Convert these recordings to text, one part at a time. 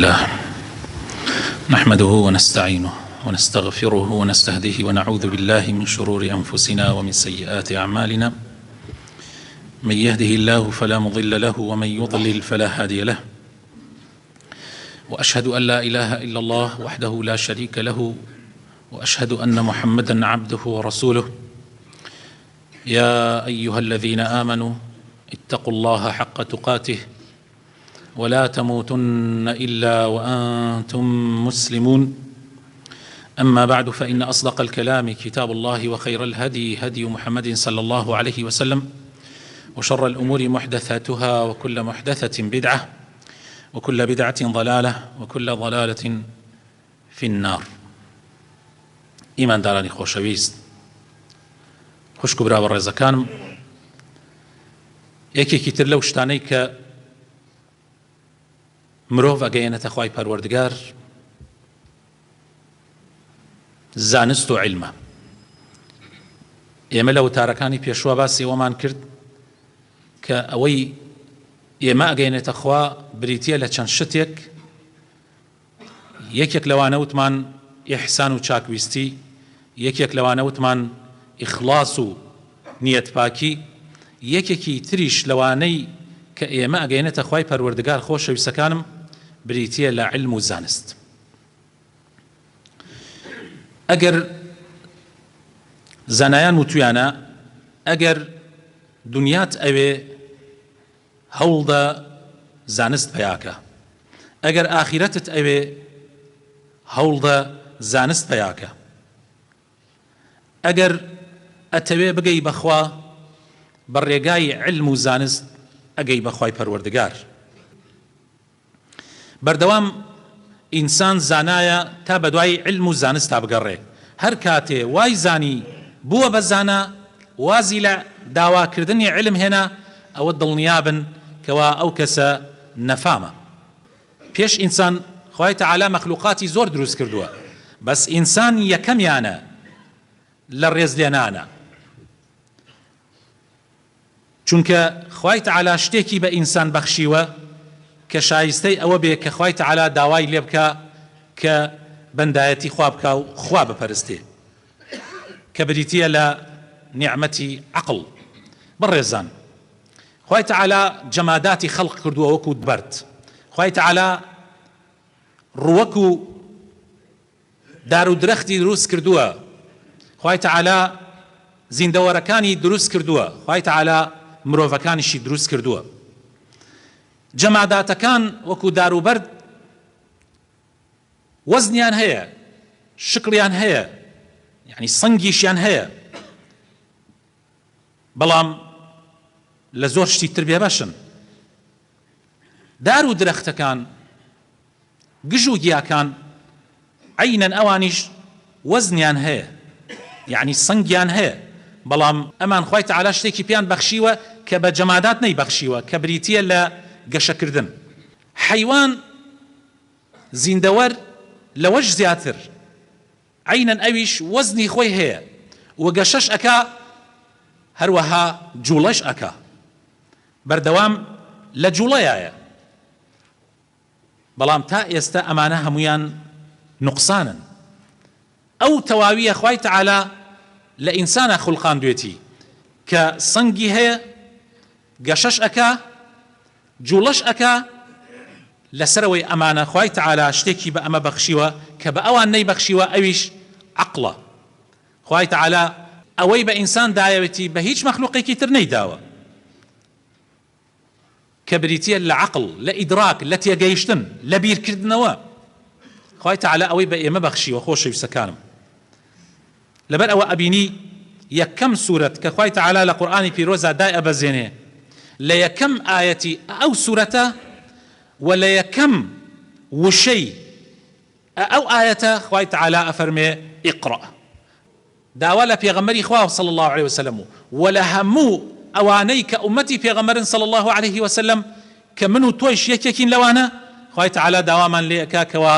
لله نحمده ونستعينه ونستغفره ونستهديه ونعوذ بالله من شرور أنفسنا ومن سيئات أعمالنا من يهده الله فلا مضل له ومن يضلل فلا هادي له وأشهد أن لا إله إلا الله وحده لا شريك له وأشهد أن محمدا عبده ورسوله يا أيها الذين آمنوا اتقوا الله حق تقاته ولا تموتن إلا وأنتم مسلمون أما بعد فإن أصدق الكلام كتاب الله وخير الهدي هدي محمد صلى الله عليه وسلم وشر الأمور محدثاتها وكل محدثة بدعة وكل بدعة ضلالة وكل ضلالة في النار. ئیماندارانی خۆشەویست، خوشک و برا بەڕێزەکانم، یەکێکی تر لەو شتانەی کە مرۆڤ ئەگەیەنێتە خوای پەروەردگار زانست و عیلمە. ئێمە لە وتارەکانی پێشوە باسی ئەوەمان کرد کە ئەوەی ئێمە ئەگەیەنێتە خوا بریتییە لە چەند شتێک، یەکێک لەوانە وتمان ئیحسان و چاکویستی، یەکێک لەوانە وتمان ئیخڵاس و نیەتپاکی، یەکێکی تریش لەوانەی کە ئێمە ئەگەیەنێتە خوای پەروەردگار خۆشەویستەکانم بریتیە لە عیلم و زانست. ئەگەر زانایان وتویانە ئەگەر دونیات ئەوێ هەوڵدە زانست پەیاکە ئەگەر ئاخیرەتت ئەوێ هەوڵدە زانست پەیاکە ئەگەر ئەتەوێ بگەی بەخوا بە ڕێگای علم و زانست ئەگەی بەخوای پەروەردگار. بەردەوام ئینسان زانایە تا بەدوای عیلم و زانستا بگەڕێ، هەر کاتێ وای زانی بووە بە زانا وازی لە داواکردنی عیلم هێنا ئەوە دڵنیابن کەوا ئەو کەسە نەفامە. پێش ئینسان خوای تەعالا مەخلوقاتی زۆر دروست کردووە بەس ئینسان یەکەمیانە لە ڕێزلێنانە. چونکە خوای تەعالا شتێکی بە ئینسان بەخشیوە کە شایستەی ئەوە بێ کە خوای تەعالا داوای لێ بکا کە بەندایەتی خوا بکا و خوا بپەرستێ کە بریتیە لە نیعمەتی عەقڵ. بەڕێزان خوای تەعالا جەماداتی خەڵق کردووە وەکو بەرد، خوای تەعالا ڕووەک و دار و درەختی دروست کردووە، خوای تەعالا زیندەوەرەکانی دروست کردووە، خوای تەعالا مرۆڤەکانیشی دروست کردووە. جەماداتەکان وەکو دار و بەرد وەزنیان هەیە، شکڵیان هەیە، یعنی سەنگیشیان هەیە، بەڵام لە زۆر شتی تر بێبەشن. دار و درەختەکان گژ و گیاکان عەینەن ئەوانیش وەزنیان هەیە یەعنی سەنگیان هەیە بەڵام ئەمان خوای تەعالا شتێکی پێیان بەخشیوە کە بە جەمادات نەیبەخشیوە کە بریتیە لە گەشەکردن حەیوان زیندەوەر لەوەش زیاتر عەینەن ئەویش وەزنی خۆی هەیە و گەشەش ئەکا هەروەها جوڵەش ئەکا بەردەوام لە جوڵەیایە. بەڵام تا ئێستە ئەمانە هەموویان نوقسانن ئەو تەواویە خوای تەعالا لە ئینسانا خولقاندوێتی کە سەنگی هەیە گەشەش ئەکا جوڵەش ئەکا لەسەرەوەی ئەمانە خوای تەعالا شتێکی بە ئەمە بەخشیوە کە بە ئەوان نەیبەخشیوە ئەویش عەقڵە خوای تەعالا ئەوەی بە ئینسان دایەوێتی بە هیچ مەخلوقێکی تر نەیداوە. کە بریتییە لە عەقڵ، لە ئیدراک، لە تێگەیشتن، لە بیرکردنەوە، خوای تەعالا ئەوەی بە ئێمە بەخشیوە خۆشەویستەکانم. لەبەر ئەوە ئەبینی یەکەم سورەت کە خوای تەعالا لە قورئانی پیرۆزا دایئەبەزێنێ لە یەکەم ئایەتی ئەو سورەتە و لە یەکەم وشەی ئەو ئایەتە خوای تەعالا ئەفەرمێ اقرأ داوا لە پێغەمبەری خوا صلی اللە علیە وسلم و وە لە هەموو ئەوانەی کە ئوممەتی پێغەمبەرن صلی اللە علیه وسلم کە من و تۆیش یەکێکین لەوانە خوای تەعالا داوامان لێ ئەکا کەوا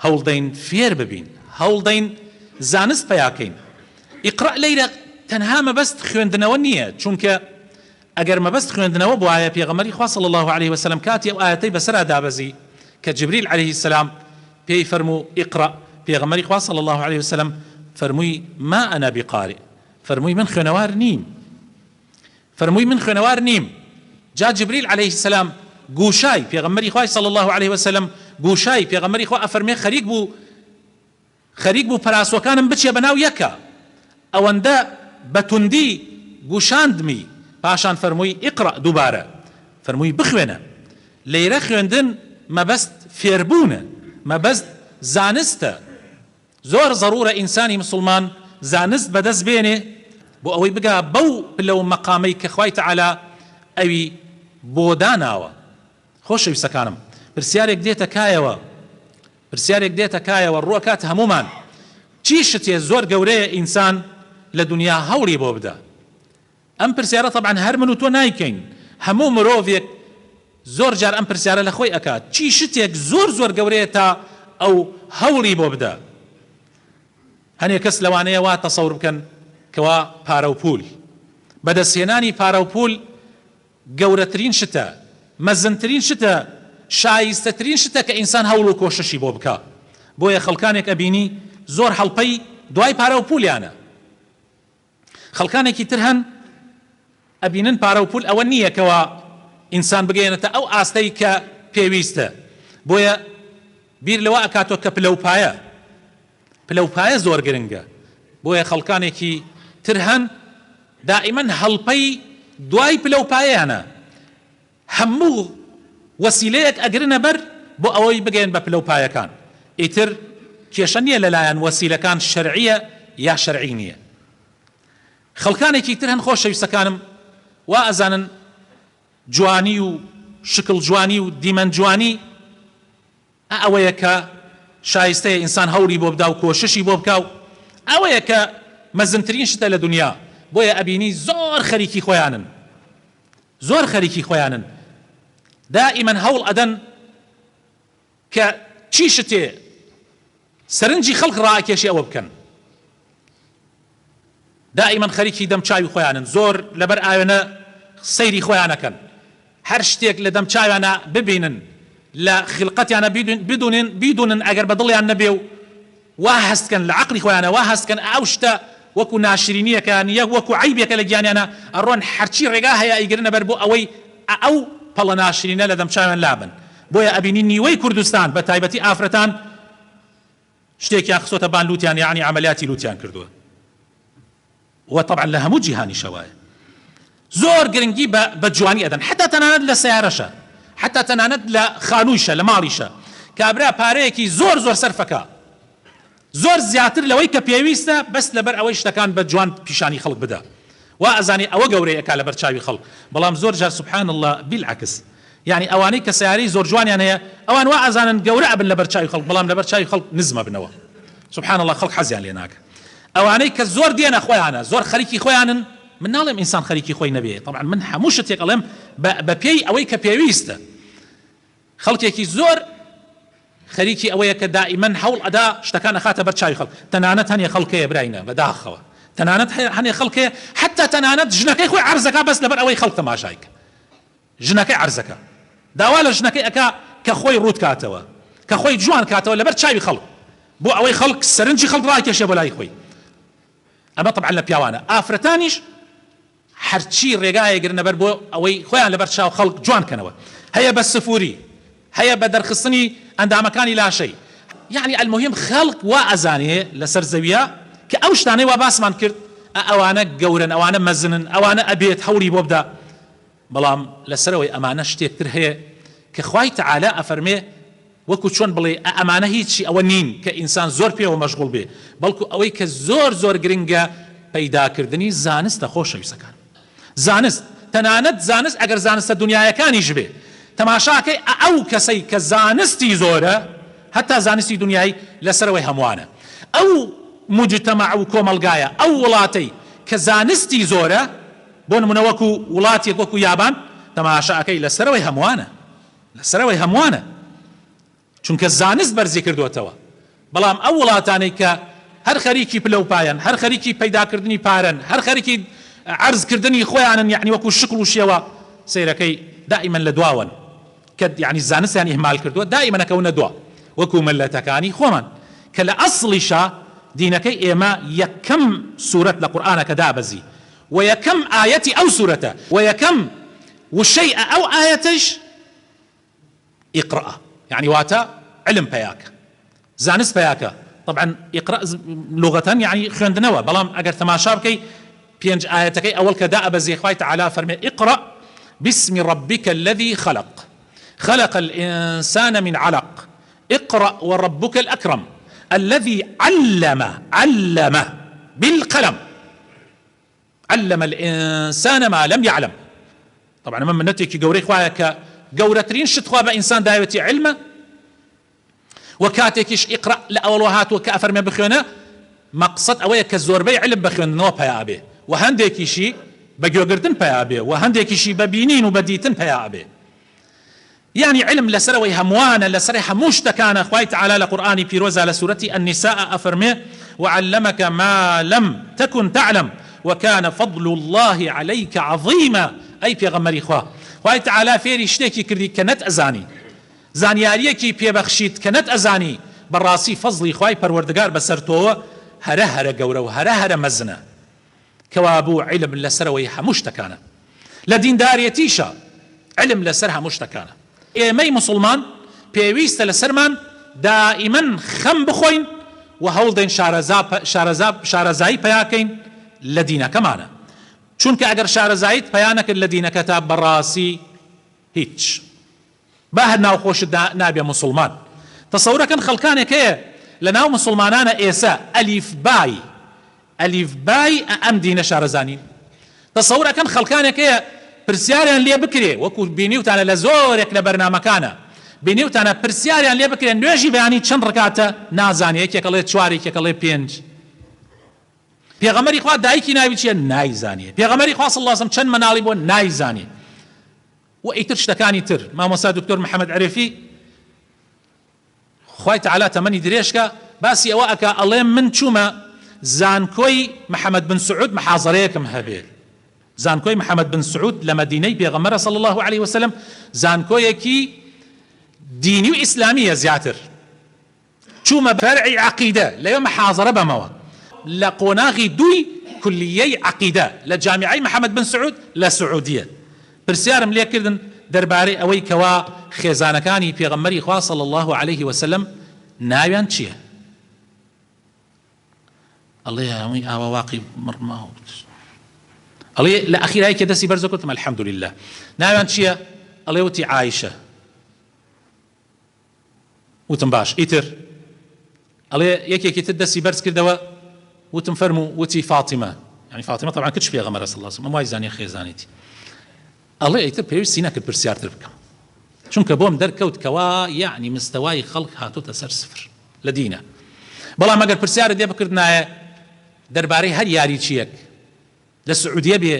هەوڵدەین فێر ببین هەوڵدەین زانست پەیاکەین اقرأ لەیرە تەنها مەبەست خوێندنەوە نییە چونکە ئەگەر مەبەست خوێندنەوە بوایە پێغەمبەری خوا صلی اللە علیه وسلم کاتی ئەو ئایەتەی بەسەرا دابەزی. کە جبریل علیە السلام پێی فەرموو اقرأ پێغەمبەری خوا صلی اللە علیە وسلم فەرمووی ما انا بقارئ فەرمووی من خوێنەوار نیم فەرمووی من خوێنەوار نیم جا جبریل علیە السلام گوشای پێغەمبەری خوای صلی اللە علیە وسلم گوشای پێغەمبەری خوا ئەفەرمێ خەریک بوو خەریک بوو پەراسۆکانم بچێ بەناو یەکا ئەوەندە بە توندی گوشاندمی، پاشان فەرمووی، اقرأ دووبارە فەرمووی بخوێنە، لێرە خوێندن مەبەست فێربوونە، مەبەست زانستە، زۆر زەرورە ئینسانی مسوڵمان زانست بەدەست بێنێ بۆ ئەوەی بگا بەو پلە و مەقامەی کە خوای تەعالا ئەوی بۆ داناوە. خۆشەویستەکانم پرسیارێک دێتە کایەوە، پرسیارێک دێتە کایەوە ڕووئەکاتە هەموومان چی شتێ زۆر گەورەیە ئینسان لە دونیا هەوڵی بۆ بدا؟ ئەم پرسیارە تەبعەن هەر من و تۆ نایکەین هەموو مرۆڤێک زۆر جار ئەم پرسیارە لە خۆی ئەکات چی شتێک زۆر زۆر گەورەیە تا ئەو هەوڵی بۆ بدا؟ هەنێ کەس لەوانەیە وا تەسەور بکەن کەوا پارەو پوول بەدەستهێنانی پارەو پوول گەورەترین شتە، مەزنترین شتە، شایستەترین شتە کە ئینسان هەوڵ و کۆششی بۆ بکا. بۆیە خەڵکانێک ئەبینی زۆر هەڵپەی دوای پارە و پولیانە. خەڵکانێکی تر هەن ئەبینن پارە و پول ئەوە نییە کەوا ئینسان بگەیەنێتە ئەو ئاستەی کە پێویستە. بۆیە بیر لەوە ئەکاتەوە کە پلە و پایە، پلە و پایە زۆر گرنگە. بۆیە خەڵکانێکی تر هەن دائیمەن هەڵپەی دوای پلە و پایەیانە، هەموو وەسیلەیەک ئەگرنە بەر بۆ ئەوەی بگەن بە پلە و پایەکان، ئیتر کێشە نیە لەلایان وەسیلەکان شەرعیە یا شەرعی نیە. خەڵکانێکی تر هەن خۆشەویستەکانم وا ئەزانن جوانی و شکڵ جوانی و دیمەن جوانی، ئە ئەوەیە کە شایستەیە ئینسان هەوڵی بۆ بدا و کۆششی بۆ بکا و ئەوەیە کە مەزنترین شتە لە دونیا بۆیە ئەبینی زۆر خەریکی خۆیانن زۆر خەریکی خۆیانن دائیمەن هەوڵ ئەدەن کە چی شتێ سەرنجی خەڵک ڕائەکێشێ ئەوە بکەن دائیمەن خەریکی دەم چاوی خۆیانن زۆر لەبەر ئاوێنە سەیری خۆیان ئەکەن هەر شتێک لە دەم چاویانا ببینن لە خیلقەتیانا بدونن بیدونن ئەگەر بە دڵیان نەبێ و وا هەست کەن لە عەقڵی خۆیانا وا هەست کەن ئەو شتە وەکو ناشرینیەکە یە وەکو عەیبێکە لە گیانیانا ئەڕۆن هەرچی ڕێگا هەیە ئەیگرنە بەر بۆ ئەوەی ئەو پەڵە ناشرینە لە دەم چاویان لابەن بۆیە ئەبینی نیوەی کوردستان بە تایبەتی ئافرەتان شتێکیان خستۆتە بان لوتیان یەعنی عەمەلیاتی لوتیان کردووە وە تەبعەن لە هەموو جیهانیشە وایە زۆر گرنگی بە بە جوانی ئەدەن حەتا تەنانەت لە سەیارەشە حەتا تەنانەت لە خانوویشە لە ماڵیشە کابرا پارەیەکی زۆر زۆر سەرفەکا زۆر زیاتر لەوەی کە پێویستە بەس لەبەر ئەوەی شتەکان بە جوان پیشانی خەڵک بدا وا ئەزانێ ئەوە گەورەی ئەکا لەبەر چاوی خەڵک بەڵام زۆر جار سبحان اللە بالعکس یانی ئەوانەی کە سەیارەی زۆر جوانیان هەیە ئەوان وا ئەزانن گەورە ئەبن لەبەر چاوی خەڵک بەڵام لەبەر چاوی خەڵک نزم ئەبنەوە سبحان اللە خەڵک حەزیان لێ ناکا ئەوانەی کە زۆر دێنە خۆیانە زۆر خەریکی خۆیانن من ناڵێم ئینسان خەریکی خۆی نەبێ طبعا من هەموو شتێک ئەڵێم بە پێی ئەوەی کە پێویستە خەڵکێکی زۆر خەریکی ئەوەیە کە دائیمەن هەوڵ ئەدا شتەکان ئەخاتە بەر چاوی خەڵک تەنانەت هەنێ خەڵک هەیە براینە بەداخەوە تەنانەت هەنێ خەڵک هەیە حەتا تەنانەت ژنەکەی خۆی عەرزەکا بەس لەبەر ئەوەی خەڵک تەماشای کە ژنەکەی عەرزەکا داوا لە ژنەکەی ئەکا کە خۆی ڕووت کاتەوە کە خۆی جوان کاتەوە لەبەر چاوی خەڵک بۆ ئەوەی خەڵک سەرنجی خەڵک ڕاکێشێ بۆ لای خۆی ئەمە تەبعەن لە پیاوانە ئافرەتانیش هەرچی ڕێگایە گرنە بەر بۆ ئەوەی خۆیان لەبەر چاو خەڵک جوان کەنەوە هەیە بە سفوری هەیە بە دەرخستنی ئەندامەکانی لاشەی یەعنی المهم خەڵک وا ئەزانێ لەسەر زەویە کە ئەو شتانەی وا باسمان کرد ئە ئەوانە گەورەن ئەوانە مەزنن ئەوانە ئەبێت هەوڵی بۆ بدا بەڵام لەسەرەوەی ئەمانە شتێک تر هەیە کە خوای تەعالا ئەفەرمێ وەکو چۆن بڵێی ئە ئەمانە هیچی ئەوە نین کە ئینسان زۆر پێوە مەشغوڵ بێ بەڵکو ئەوەی کە زۆر زۆر گرنگە پەیداکردنی زانستە خۆشەویستەکان زانست تەنانەت زانست ئەگەر زانستە دونیایەکانیش بێ تەماشاکەی ئە ئەو کەسەی کە زانستی زۆرە هەتا زانستی دونیایی لەسەرەوەی هەمووانە ئەو موجتەمەع و کۆمەڵگایە ئەو وڵاتەی کە زانستی زۆرە بۆ نمونە وەکو وڵاتێک وەکو یابان تەماشا ئەکەی لەسەرەوەی هەمووانە لەسەرەوەی هەمووانە چونکە زانست بەرزی کردۆتەوە بەڵام ئەو وڵاتانەی کە هەر خەریکی پلە و پایەن هەر خەریکی پەیداکردنی پارەن هەر خەریکی عەرز کردنی خۆیانن یەعنی وەکو شکڵ و شێوە سەیرەکەی دائیمەن لە دواوەن. کە یانی زانستیان ئیهمال کردووە دائیمەن ئەکەونە دوا وەکو مللەتەکانی خۆمان کە لە ئەسڵیشا دینەکەی ئێمە یەکەم سورەت لە قورئانە کە دابەزی و یەکەم ئایەتی ئەو سورەتە و یەکەم وشەی ئەو ئایەتەیش اقرا یانی واتە علم پەیاکە زانست پەیاکە طبعا اقرا لغەتەن یانی خوێندنەوە بەڵام ئەگەر تەماشا بکەی پێنج ئایەتەکەی ئەوەڵ کە دائەبەزێ خوای تعالی فەرمێ اقرا باسم ربک الذی خلق خلق الانسان من علق اقرا وربک الاکرم الذی علم علم بالقلم علم الانسان ما لم يعلم طبعا ئەمە منەتێکی گەورەی خوایە کە گەورەترین شت خوا بە ئینسان داوێتی علمە و کاتێکیش اقرا لە ئەوەڵەوە هاتووە کە ئەفەرمێ بخوێنە مەقسەد ئەوەیە کە زۆربەی علم بە خوێندنەوە پەیا ئەبێ و هەندێکیشی بە گوێگرتن پەیا ئەبێ و هەندێکیشی بە بینین و بە دیتن پەیا ئەبێ یانی علم لەسەرەوەی هەمووانە لەسەر هەموو شتەکانە خوای تعالی لە قورئانی پیرۆزا لە سورەتی النساء ئەفەرمێ وعلمک ما لم تکن تعلم وکان فضل اللە علیک عظیما ئەی پێغەمبەری خوا خوای تعالی فێری شتێکی کردی کە نەتئەزانی زانیاریەکی پێ بەخشیت کە نەتئەزانی بەڕاستی فەزڵی خوای پەروەردگار بەسەر تۆوە هەرە هەرە گەورە و هەرە هەرە مەزنە کەوابوو عیلم لەسەرەوەی هەموو شتەکانە. لە دیندارێتیشا عیلم لەسەر هەموو شتەکانە. ئێمەی موسڵمان پێویستە لەسەرمان دائیمەن خەم بخۆین و هەوڵدەین شارەزا شارەزا شارەزایی پەیاکەین لە دینەکەمانا. چونکە ئەگەر شارەزاییت پەیا نەکرد لە دینەکەتا بەڕاسی هیچ. با هەر ناو خۆشت نابێ موسڵمان. تەسەورەکەن خەڵکانێک هەیە لە ناو موسڵمانانە ئێسە ئەلیف بای ئەلیف بای ئە ئەم دینە شارەزا نین. تەسەور ئەکەن خەڵکانێک هەیە پرسیاریان لێ بکرێ وەکو بینیوتانە لە زۆرێک لە بەرنامەکانە بینیوتانە پرسیاریان لێ بکرێ نوێژی بەیانی چەند ڕکاتە نازانێ یەکێک ئەڵێ چوار یەکێک ئەڵێ پێنج. پێغەمبەری خوا دایکی ناوی چیە نایزانێ. پێغەمبەری خوا صلی اللە علیە وسلم چەند مەناڵی بووە نایزانێ. و ئیتر شتەکانی تر. مامۆستا دکتۆر محمد عرێفی خوای تەعالا تەمەنی درێژ کا باسی ئەوە ئەکا ئەڵێ من چوومە زانکۆی محمد بن سعود محازەرەیەکم هەبێ زانکۆی محمد بن سعود لە مەدینەی پێغەمبەرە صلی اللە علیه وسلم زانکۆیەکی دینی و ئیسلامیە زیاتر چوومە فەرعی عەقیدە لەوێ محازەرە بەمەوە لە قۆناغی دووی کولیەی عەقیدە لە جامیعەی محەمەد بن سعود لە سعودیە پرسیارم لێ کردن دەربارەی ئەوەی کەوا خێزانەکانی پێغەمبەری خوا صلی اللە علیه وسلم ناویان چیە؟ ئەڵێ هەمووی ئاوا واقی مڕماوە ئەڵێ لە ئەخیرا یەکێ دەستی بەرزە کردم الحمدلله ناویان چییە؟ ئەڵێ وتی عایشە وتم باش ئیتر؟ ئەڵێ یەکێکی تر دەستی بەرز کردەوە وتم فەرموو وتی فاتیمە یعنی فاتیمە طبعا کچ پێغەمبەرە صلی الله علیه و سلم وای زانی خێزانێتی ئەڵێ ئیتر پێویستی نەکرد پرسیارتر بکەم چونکە بۆم دەرکەوت کەوا یعنی مستەوای خەڵک هاتۆتە سەر سفر لە دینە بەڵام ئەگەر پرسیارت لێ بکردنایە دەربارەی هەر یاریچیەک لە سعودیە بێ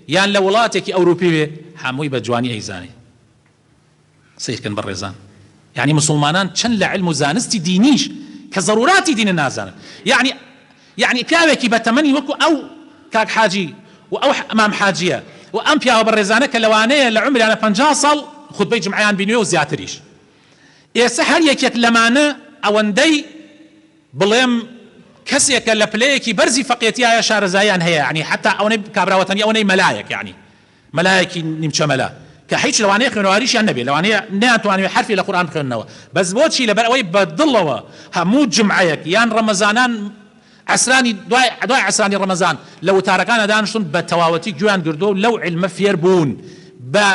یان لە وڵاتێکی ئەوروپی بێ هەمووی بە جوانی ئەیزانێ سەیرکەن بەڕێزان یعنی مسوڵمانان چەند لە علم و زانستی دینیش کە زەروراتی دینە نازانن یعنی یعنی پیاوێکی بە تەمەنی وەکو ئەو کاک حاجی و ئەو مام حاجیە و ئەم پیاوە بەڕێزانە کە لەوانەیە لە عومریانە 50 ساڵ خوتبەی جمعەیان بینیوە و زیاتریش ئێستا هەر یەکێک لەمانە ئەوەندەی بڵێم کەسێکە لە پلەیەکی بەرزی فەقێتیایە شارەزاییان هەیە یانی حەتا ئەوەنەی کابرا وەتەنی ئەوەنەی مەلایەک یانی مەلایەکی نیمچە مەلا کە هیچ لەوانەیە خوێنەواریشیان نەبێ لەوانەیە نەیانتوانیوێ حەرفی لە قورئان بخوێننەوە بەس بۆچی لەبەر ئەوەی بە دڵەوە هەموو جومعەیەک یان ڕەمەزانان عەسرانی دوای دوای عەسرانی ڕەمەزان لە وتارەکانە دانیشتوون بە تەواوەتی گوێیان گردووە و لەو عیلمە فێر بوون بە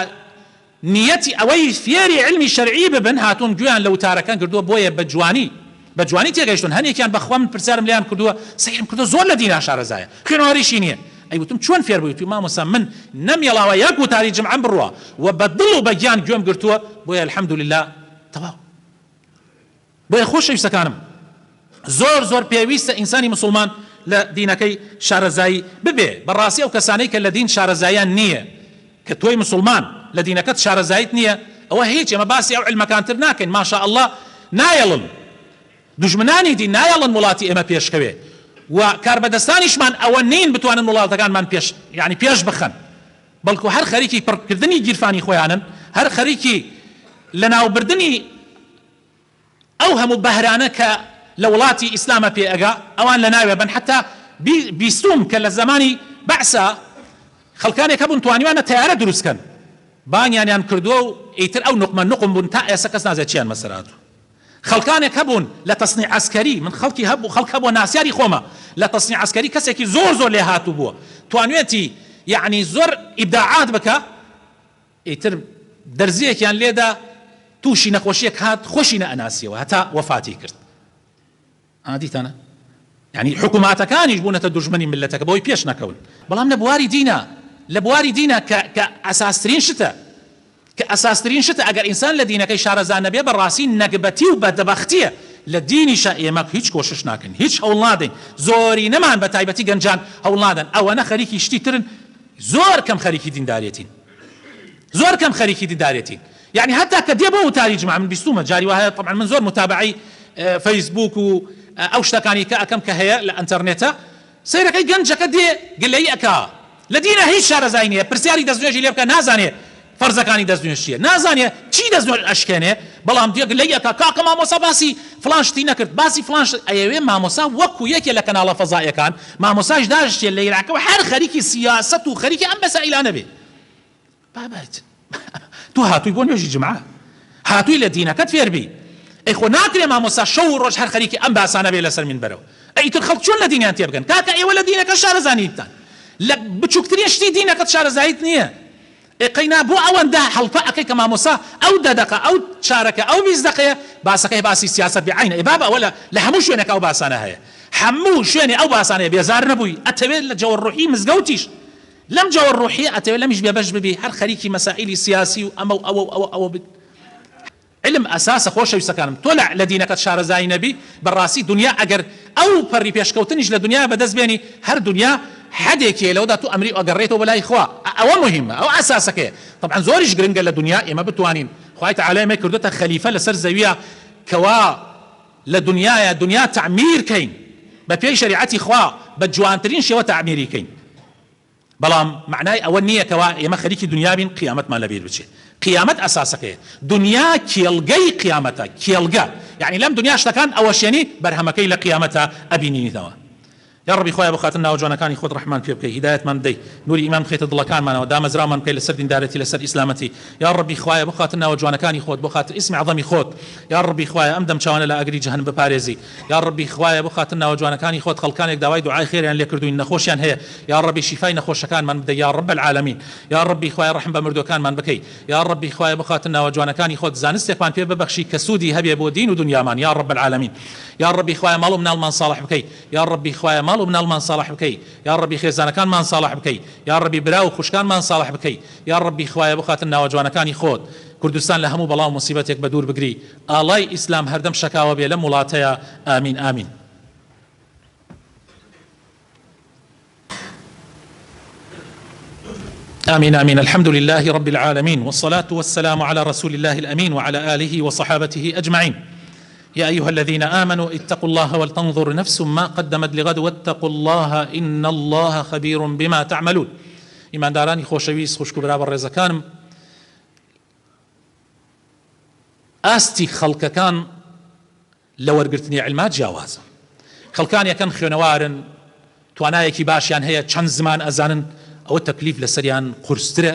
نیەتی ئەوەی فێری عیلمی شەرعی ببن هاتوون گوێیان لە وتارەکان گردووە بۆیە بە جوانی بە جوانی تێگەیشتوون هەنێکیان بەخوا من پرسیارم لێیان کردووە سەیرم کردووە زۆر لە دینا شارەزایە خوێنەواریشی نیە ئەی وتم چۆن فێر بووی وتی مامۆستا من نەمێڵاوە یەک وتاری جمعەم بڕوا و بە دڵ و بە گیان گوێم گرتووە بۆیە الحمدللە تەواو بۆیە خۆشەویستەکانم زۆر زۆر پێویستە ئینسانی موسڵمان لە دینەکەی شارەزایی ببێ، بەڕاستی ئەو کەسانەی کە لە دین شارەزاییان نییە کە تۆی موسڵمان لە دینەکەت شارەزاییت نییە ئەوە هیچ ئێمە باسی ئەو عیلمەکانتر ناکەین ماشاء اللە نایەڵن دوژمنانی دین نایەڵن وڵاتی ئێمە پێشکەوێ و کاربەدەستانیشمان ئەوە نین بتوانن وڵاتەکانمان پێش یانی پێش بخەن بەڵکو هەر خەریکی پڕکردنی گیرفانی خۆیانن، هەر خەریکی لەناوبردنی ئەو هەموو بەهرانە کە لە وڵاتی ئیسلامە پێ ئەگا ئەوان لەناوێ بەن حەتا بیستوم کە لە زەمانی بەعسا خەڵکانێک هەبوون توانیوانە تەیارە دروست کەن بانگیانیان کردووە و ئیتر ئەو نوقمە نوقم بوون تا ئێستا کەس نازێ چیان بەسەر هاتوو خەڵکانێک هەبوون لە تەسنیع عەسکەری من خەڵکی هەبوو خەڵک هەبووە ناسیاری خۆمە لە تەسنیع عەسکەری کەسێکی زۆر زۆر لێهاتوو بووە توانوێتی یەعنی زۆر ئیبداعات بکا ئیتر دەرزیەکیان لێدا توشی نەخۆشیەک هات خۆشی نەئەناسیەوە هەتا وەفاتی کرد ئا دیتانە یانی حکوماتەکانیش بوونەتە دوژمنی ملەتەکە بەوەی پێش نەکەون بەڵام لە بواری دینا لە بواری دینا کە کە ئەساسترین شتە کە ئەساسترین شتە ئەگەر ئینسان لە دینەکەی شارەزا نەبێ بەڕاستی نەگبەتی و بەدبەختیە لە دینیشا ئێمە هیچ کۆشش ناکەین هیچ هەوڵ نادەین زۆرینەمان بە تایبەتی گەنجان هەوڵ نادەن ئەوەنە خەریکی شتی ترن زۆر کەم خەریکی دیندارێتین زۆر کەم خەریکی دیندارێتین یعنی هەتا کە دێ بۆ وتاری جمعە من بیستومە جاری وایە طبعا من زۆر متابعەی فەیسبوک و ئەو شتەکانی کە ئەکەم کە هەیە لە ئەنتەرنێتە سەیرەکەی گەنجەکە دێ گلەیی ئەکا لە دینا هیچ شارەزای نیە پرسیاری دەستنوێژی لێ بکە نازانێ فەرزەکانی دەستنوێژ چیە نازانێ چی دەستنوێژ ئەشکێنێ بەڵام دێ گلەیی ئەکا کاکە مامۆستا باسی فڵان شتی نەکرد باسی فڵان شت ئەیەوێ مامۆستا وەکو یەکێ لە کەناڵە فەزائیەکان مامۆستاش داشتێ لە عێراقەوە هەر خەریکی سیاسەت و خەریکی ئەم مەسائیلانە بێ بابە تۆ هاتووی بۆ نوێژی جمعە هاتووی لە دینەکەت فێر بی ئەی خۆ ناکرێ مامۆستا شەو و ڕۆژ هەر خەریکی ئەم باسانە بێ لەسەر مینبەرەوە ئەی ئیتر خەڵک چۆن لە دینیان تێبگەن کاکە ئێوە لە دینەکە شارەزا نیتان لە بچووکترین شتی دینەکەت شارەزاییت نییە ئێ قەینا بۆ ئەوەندە هەڵپە ئەکەی کە مامۆستا ئەو دە دەقە ئەو چارەکە ئەو 20 دەقەیە باسەکەی باسی سیاسەت بێ عەینە ئێ بابە ئەوە لە هەموو شوێنێک ئەو باسانە هەیە هەموو شوێنێ ئەو باسانەیە بێزار نەبووی ئەتەوێت لە جەوە ڕوحی مزگەوتیش لەم جەوە ڕوحیە ئەتەوێ لەمیش بێبەش ببی هەر خەریکی مەسائیلی سیاسی و ئەمە و ئەوە و ئەوە ئەوە بیت علم ئەساسە خۆشەویستەکانم تۆ لە لە دینەکەت شارەزایی نەبی بەڕاستی دنیا ئەگەر ئەو پەڕی پێشکەوتنیش لە دنیا بەدەست بێنی هەر دنیا حەدێکی هەیە لەوەدا تۆ ئەمری و ئەگەڕێیتەوە بۆ لای خوا ئەوە موهیمە ئەوە ئەساسەکەیە تەبعەن زۆریش گرنگە لە دنیا ئێمە بتوانین خوای تەعالا ئێمەی کردۆتە خەلیفە لەسەر زەویە کەوا لە دنیایە دنیا تەعمیر کەین بە پێی شەریعەتی خوا بە جوانترین شێوە تەعمیری کەین بەڵام مەعنای ئەوە نییە کەوا ئێمە خەریکی دنیا بین قیامەتمان لەبیر بچێ قیامەت ئەساسەکەیە دنیا کێڵگەی قیامەتە کێڵگە یەعنی لەم دنیا شتەکان ئەوەشێنی بەرهەمەکەی لە قیامەتا ئەبینینیتەوە یاڕەبی خوایە بۆ خاتر ناوە جوانەکانی خۆت ڕەحممان پێ بکەی هیدایەتمان بدەی نوری ئیمان بخەیتە دڵەکانمانەوە دامەزراومان بکەی لەسەر دیندارێتی لەسەر ئیسلامەتی یاڕەبی خوایە بۆ خاتر ناوە جوانەکانی خۆت بۆ خاتر ئیسمی عەزەمی خۆت یاڕەبی خوایە ئەم دەمچاوانە لە ئاگری جەهەنم بپارێزی یاڕەبی خوایە بۆ خاتر ناوە جوانەکانی خۆت خەڵکانێک داوای دوعای خێریان لێ کردوین نەخۆشیان هەیە یاڕەبی شیفای نەخۆشەکانمان بدە یاڕەب العالمین یاڕەبی خوایە ڕەحم بە مردوەکانمان بکەی یاڕەبی خوایە بۆ خاتر ناوە جوانەکانی خۆت زانستێکمان پێ ببەخشی کە سوودی هەبێ بۆ دین و دونیامان یاڕەب العالمین یاڕەبی خوایە ماڵ و مناڵمان ساڵح بکەی یاڕەبی خوایە ماڵ و مناڵمان ساڵح بکەی یاڕەبی خێزانەکانمان ساڵح بکەی یاڕەبی برا و خوشکانمان ساڵح بکەی یاڕەبی خوایە بۆ خاتر ناوە جوانەکانی خۆت کوردستان لە هەموو بەڵا و موسیبەتێک بەدوور بگری ئاڵای ئیسلام هەردەم شەکاوە بێ لەم وڵاتەیا ئامین ئامین. آمين آمين الحمد لله رب العالمين والصلاة والسلام على رسول الله الأمين وعلى آله وصحابته أجمعين يا أيها الذين آمنوا اتقوا الله ولتنظر نفس ما قدمت لغد واتقوا الله إن الله خبير بما تعملون ئیماندارانی خۆشەویست خوشک و برا بەڕێزەکانم ئاستی خەڵکەکان لە وەرگرتنی عیلما جیاوازە خەڵکانێکن خوێنەوارن توانایەکی باشیان هەیە چەند زمان ئەزانن ئەوە تەکلیف لەسەریان قورسترە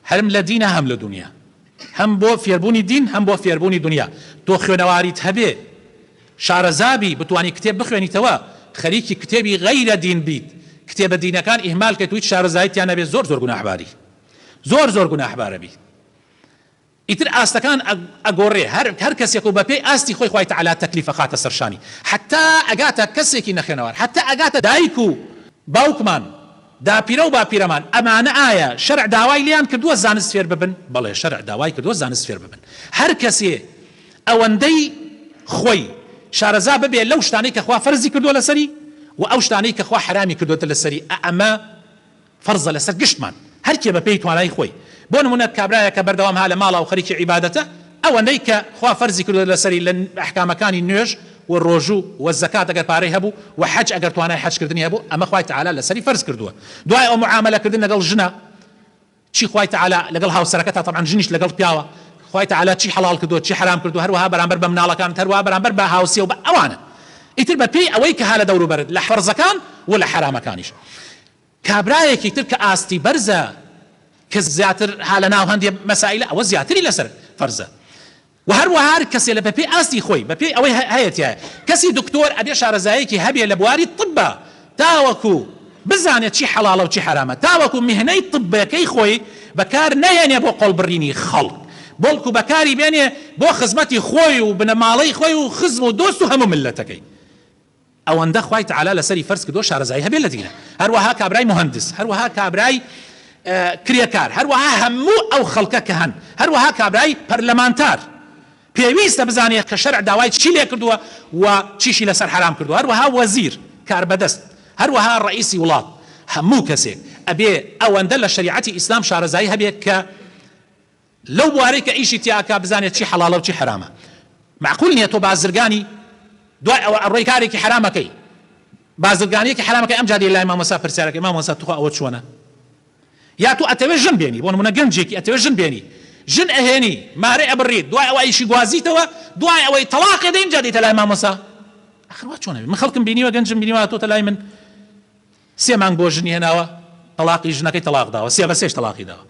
هەرم لە دینە هەم لە دونیا هەم بۆ فێربوونی دین هەم بۆ فێربوونی دونیا تۆ خوێنەواریت هەبێ شارەزابی بتوانی کتێب بخوێنیتەوە خەریکی کتێبی غەیرە دین بیت کتێبە دینەکان ئیهمال کەیت و هیچ شارەزاییت تیا نەبێ زۆر زۆر گوناحباری زۆر زۆر گوناحبارە بی. ئیتر ئاستەکان ئەگۆڕێ هەر هەر کەسێک و بەپێی ئاستی خۆی خوای تەعالا تەکلیف ئەخاتە سەر شانی حەتا ئەگاتە کەسێکی نەخوێنەوار حەتا ئەگاتە دایک و باوکمان داپیرە و باپیرەمان ئەمانە ئایا شەرع داوای لێیان کردووە زانست فێر ببن بەڵێ شەرع داوای کردووە زانست فێر ببن هەر کەسێ ئەوەندەی خۆی شارەزا ببێ لەو شتانەی کە خوا فەرزی کردووە لەسەری و ئەو شتانەی کە خوا حەرامی کردووەتە لەسەری ئەمە فەرزە لەسەر گشتمان هەر کێ بەپێی توانای خۆی بۆ نمونە کابرایەک کە بەردەوام ها لە ماڵا و خەریکی عیبادەتە ئەوەندەی کە خوا فەرزی کردوە لەسەری لە ئەحکامەکانی نوێژ و ڕۆژوو و زەکات ئەگەر پارەی هەبوو و حەج ئەگەر توانای حەج کردنی هەبوو ئەمە خوای تەعالا لەسەری فەرز کردوە دوای ئەو معامەلە کردن لەگەڵ ژنە چی خوای تەعالا لەگەڵ هاوسەرەکەتا تەبعەن ژنیش لەگەڵ پیاوە. خوای تەعالا چی حەڵاڵ کردووە چی حەرام کردووە هەروەها بەرامبەر بە مناڵەکانت هەروەها بەرامبەر بە هاوسێ و بە ئەوانە ئیتر بە پێی ئەوەی کە ها لە دەوروبەرت لە فەرزەکان و لە حەرامەکانیش. کابرایەکی تر کە ئاستی بەرزە کە زیاتر ها لە ناو هەندێ مەسائیلە ئەوە زیاتری لەسەر فەرزە وە هەروەها هەر کەسێ لە بەپێی ئاستی خۆی بەپێی ئەوەی هەیە تیایە کەسی دکتۆر ئەبێ شارەزایەکی هەبێ لە بواری طبا تاوەکو بزانێ چی حەڵاڵە و چی حەرامە تاوەکو میهنەی طبەکەی خۆی بەکار نەهێنێ بۆ قۆڵبڕینی خەڵک بەڵکو بەکاری بێنێ بۆ خزمەتی خۆی و بنەماڵەی خۆی و خزم و دۆست و هەموو میللەتەکەی. ئەوەندە خوای تەعالا لەسەری فەرز کردووە شارەزایی هەبێت لە دینە هەروەها کابرای موهەندس هەروەها کابرای کرێکار هەروەها هەموو ئەو خەڵکە کە هەن هەروەها کابرای پەرلەمانتار پێویستە بزانێت کە شەرع داوای چی لێ کردووە و چیشی لەسەر حەرام کردووە هەروەها وەزیر کاربەدەست هەروەها ڕئیسی وڵات هەموو کەسێک ئەبێ ئەوەندە لە شەریعەتی ئیسلام شارەزایی هەبێت کە لەو بوارەی کە ئیشی تیا ئەکا بزانێت چی حەڵاڵە و چی حەرامە. مەعقول نیە تۆ بازرگانی دوای ئەوە ئەڕۆی کارێکی حەرام ئەکەی بازرگانیەکی حەرام ئەکەی ئەمجا دێی لای مامۆستا پرسیار ئەکەی مامۆستا توخوا ئەوە چۆنە؟ یا تۆ ئەتەوێ ژن بێنی بۆ نمونە گەنجێکی ئەتەوێ ژن بێنی ژن ئەهێنی مارەی ئەبڕیت دوای ئەوە ئەیشی گوازیتەوە دوای ئەوەی تەڵاقێ دەی ئەمجا دێیتە لای مامۆستا ئەخر وا چۆنە من خەڵکم بینیوە گەنجم بینیوە هاتۆتە لای من سێ مانگ بۆ ژنی هێناوە تەڵاقی ژنەکەی تەڵاق داوە سێ بە سێش تەڵاقی داوە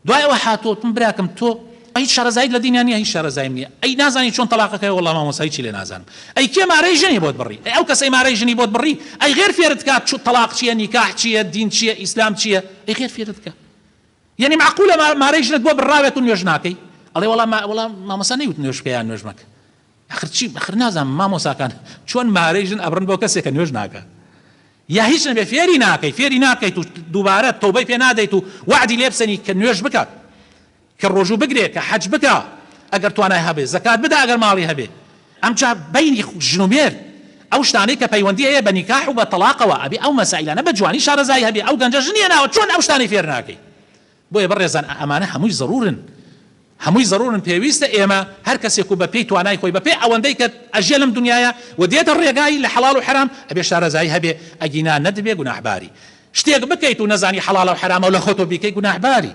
دوای ئەوە هاتووە وتم براکەم تۆ هیچ شارەزاییت لە دینیا نیە هیچ شارەزاییم نیە ئەی نازانی چۆن تەڵاقەکەی وەڵا مامۆستا هیچی لێ نازانم ئەی کێ مارەی ژنی بۆت بڕی ئەی ئەو کەسەی مارەی ژنی بۆت بڕی ئەی غێر فێرت کا چ تەڵاق چیە نیکاح چیە دین چیە ئیسلام چیە ئەی غێر فێرت کا یەنی مەعقولە مارەی ژنت بۆ بڕاوێت و نوێژ ناکەی ئەڵێ وەڵا وەڵا مامۆستا نەیوت نوێژ بکە یان نوێژ مەکە ئەخر چی ئەخر نازانم مامۆساکان چۆن مارەی ژن ئەبڕن بۆ کەسێک کە نوێژ ناکا یا هیچ نەبێ فێری ناکەی فێری ناکەیت و دووبارە تۆبەی پێ نادەیت و وەعدی لێ بسەنی کە نوێژ بکات کە ڕۆژوو بگرێ کە حەج بکا ئەگەر توانای هەبێ زەکات بدا ئەگەر ماڵی هەبێ ئەمجا بەینی ژن و مێرد ئەو شتانەی کە پەیوەندی هەیە بە نیکاح و بە تەڵاقەوە ئەبێ ئەو مەسائیلانە بە جوانی شارەزایی هەبێ ئەو گەنجە ژنی هێناوە چۆن ئەو شتانەی فێر ناکەی بۆیە بەڕێزان ئەمانە هەمووی زەرورن هەمووی زەرورن پێویستە ئێمە هەر کەسێک و بە پێی توانای خۆی بە پێی ئەوەندەی کە ئەژیە لەم دونیایە و دێتە ڕێگای لە حەڵاڵ و حەرام ئەبێ شارەزایی هەبێ ئەگینا نەدبێ گوناحباری شتێک بکەیت و نەزانی حەڵاڵە و حەرامە و لە خۆتەوە بیکەی گوناحباری.